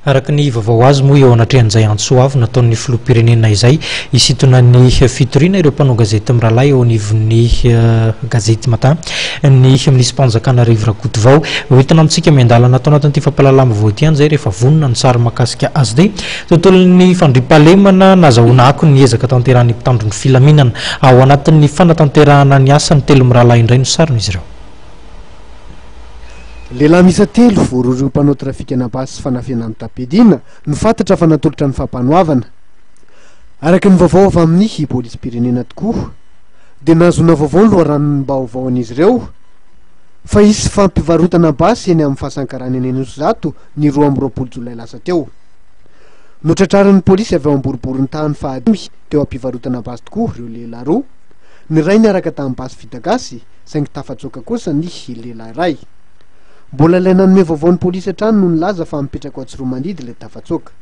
Araka ny vaovao azo moa eo anatrehan'izay antso avo nataon'ny filoham-pirenena izay hisintona ny fitoriana ireo mpanao gazety mirahalahy eo anivon'ny gazety Matin ny minisim-panjakana Rivo Rakotovao. Ho entina amintsika miandalana ato anatin'ity fampahalalam-baovao ity ihany izay rehefa vonona ny sary mahakasika azy ity. Tontolon'ny fandriampahalemana nazahoana akony ny ezaka tanterahin'ny mpitandro ny filaminana ao anatin'ny fanatanterahana ny asany telo mirahalahy indray no saron'izy ireo. Lehilahy miisa telo voarohirohy ho mpanao trafikana basy sy fanafihana mitam-piadiana no fantatra fa natolotra ny fampanoavana. Araka ny vaovao avy amin'ny polisim-pirenena tokoa dia nahazoana vaovao ny loharanom-baovaon'izy ireo fa hisy fampivarotana basy eny amin'ny fasan-karana eny Anosizato ny 22 jolay lasa teo. Notratrarin'ny polisy avy ao Amboriborintany fahadimy teo am-pivarotana basy tokoa ireo lehilahy roa, ny iray niaraka tamin'ny basy vita gasy saingy tafatsoaka kosa ny lehilahy iray. Mbola ilay nanome vaovao ny polisy hatrany no nilaza fa mipetraka ao Tsiroamandidy ilay tafatsoaka.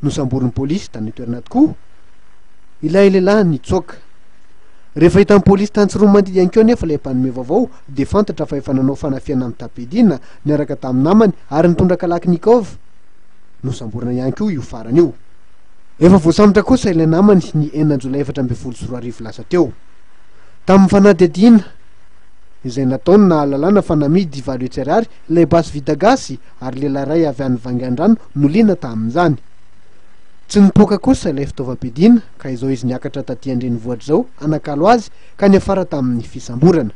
Nosamborin'ny polisy tany an-toerana tokoa ilay lehilahy nitsoaka. Rehefa hitan'ny polisy tany Tsiroamandidy ihany koa anefa ilay mpanome vaovao dia fantatra fa efa nanao fanafihana mitam-piadiana niaraka tamin'ny namany ary nitondra kalachnikov. Nosamborina ihany koa io farany io. Efa voasambotra kosa ilay namany ny enina jolay 2014 lasa teo. Tamin'ny fanadihadiana izay nataony nahalalana fa namidy 800 ariary ilay basy vita gasy ary lehilahy iray avy any Vangaindrano no liana tamin'izany. Tsy nipoaka kosa ilay fitaovam-piadiana ka izao izy niakatra taty an-drenivohitra izao hanakalo azy ka niafara tamin'ny fisamborana.